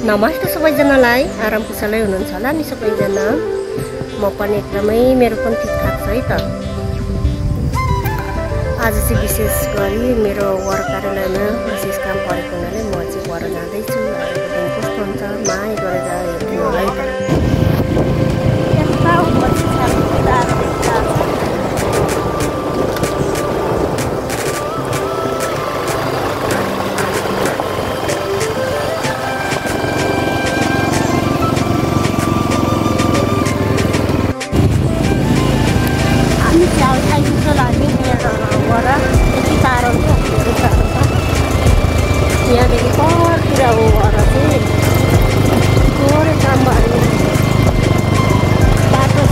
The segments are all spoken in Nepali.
नमस्ते सबैजनालाई, आराम कुशलै हुनुहुन्छ होला नि सबैजना। म पनि एकदमै मेरो पनि ठिकठाक छ है त। आज चाहिँ विशेष गरी मेरो वर कार्यालयमा विशेष काम परेको हुनाले म चाहिँ वर जाँदैछु। आजको दिन कस्तो हुन्छ माया गरेर हेर्नु होला है त। यहाँदेखि परतिर हो वर चाहिँ थोरै काम भयो बाटो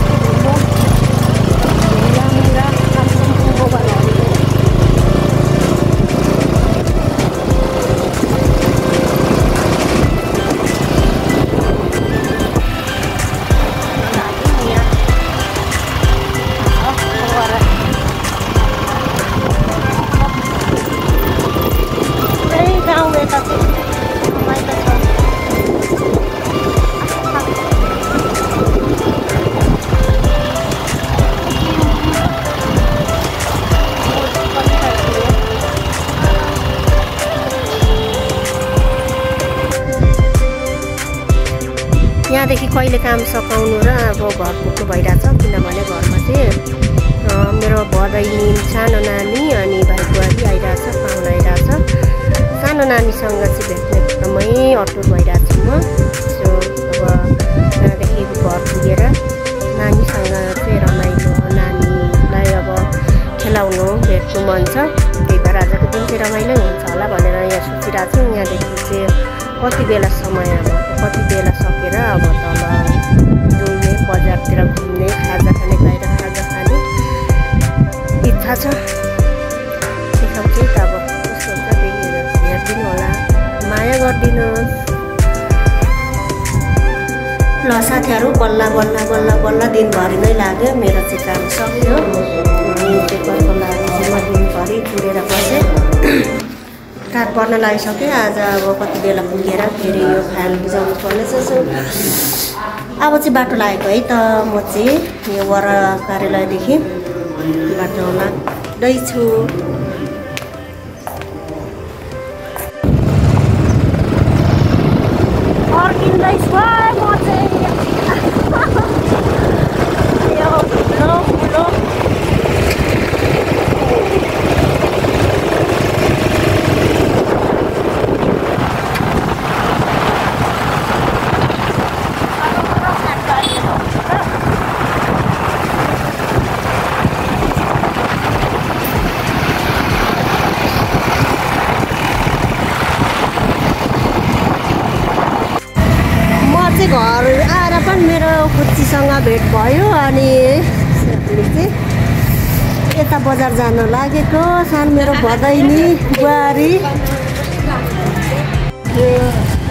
यहाँदेखि कहिले काम सकाउनु र अब घर पुग्नु भइरहेछ। किनभने घरमा चाहिँ मेरो बधाई सानो नानी अनि भाइ बुहारी आइरहेछ, पाहुना आइरहेछ। सानो नानीसँग चाहिँ भेट्ने एकदमै अटुट भइरहेको छु म। सो अब यहाँदेखि घर पुगेर नानीसँग चाहिँ रमाइलो, नानीलाई अब खेलाउनु भेट्नु मन छ। त्यही भएर आजको दिन चाहिँ रमाइलो हुन्छ होला भनेर यहाँ सोचिरहेको छु। यहाँदेखि चाहिँ कति बेला समय अब कति बेला सकेर अब तल डुल्ने, बजारतिर घुम्ने, खाजा खाने, बाहिर खाजा खाने इच्छा छ। देखाउँछु त अब कस्तो हुन्छ देखेर हेरिदिनु होला, माया गरिदिनुहोस् ल साथीहरू। बल्ल बल्ल बल्ल बल्ल दिनभरि नै लाग्यो, मेरो चाहिँ काम सक्यो। पेपरको लागि चाहिँ म दिनभरि कुरेर बसेँ, रात पर्न लागिसक्यो। आज अब कति बेला पुगेर फेरि यो फ्यान बुझाउनु पर्नेछ। अब चाहिँ बाटो लागेको है त। म चाहिँ यो वर कार्यालयदेखि बाटो लाग्दैछु। फर्किँदैछु म चाहिँ यो ठुलो घर आएर पनि मेरो खुच्चीसँग भेट भयो। अनि चाहिँ यता बजार जान लागेको सानो मेरो भदैनी बुहारी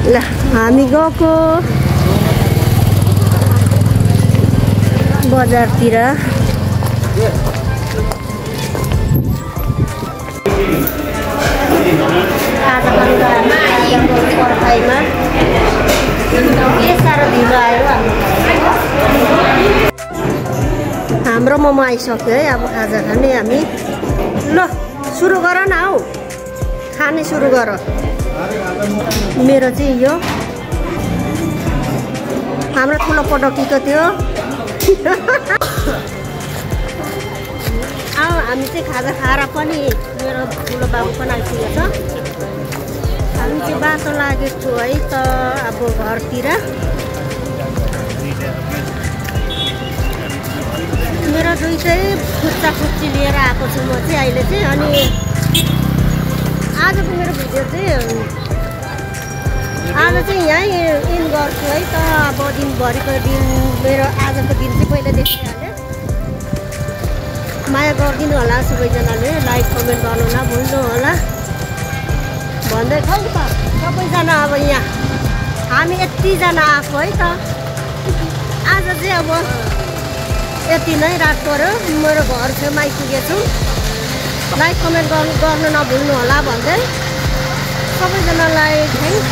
ल हामी गएको बजारतिर। आज पर्खाइमा के साह्रो ढिलो आयो हाम्रो मोमो आइसक्यो है। अब खाजा खाने हामी। ल सुरु गर न हौ, खाने सुरु गर। मेरो चाहिँ यो हाम्रो ठुलो पटकीको थियो। हामी चाहिँ खाजा खाएर पनि मेरो ठुलो बाबु पनि आइपुगेको छ। हामी चाहिँ बाटो लागेको छु है त अब घरतिर। मेरो दुईटै खुच्चा खुच्ची लिएर आएको छु म चाहिँ अहिले चाहिँ। अनि आजको मेरो भिडियो चाहिँ आज चाहिँ यहीँ इन गर्छु है त। अब दिनभरिको दिन मेरो आजको दिन चाहिँ पहिला देखिहालेँ। माया गरिदिनु होला सबैजनाले, लाइक कमेन्ट गर्नु नभुल्नु होला भन्दै खै त सबैजना। अब यहाँ हामी यतिजना आएको है त। आज चाहिँ अब यति नै रात पर्यो, मेरो घर छेउमा आइपुगेछु। लाइक कमेन्ट गर्नु नभुल्नु होला भन्दै सबैजनालाई थ्याङ्क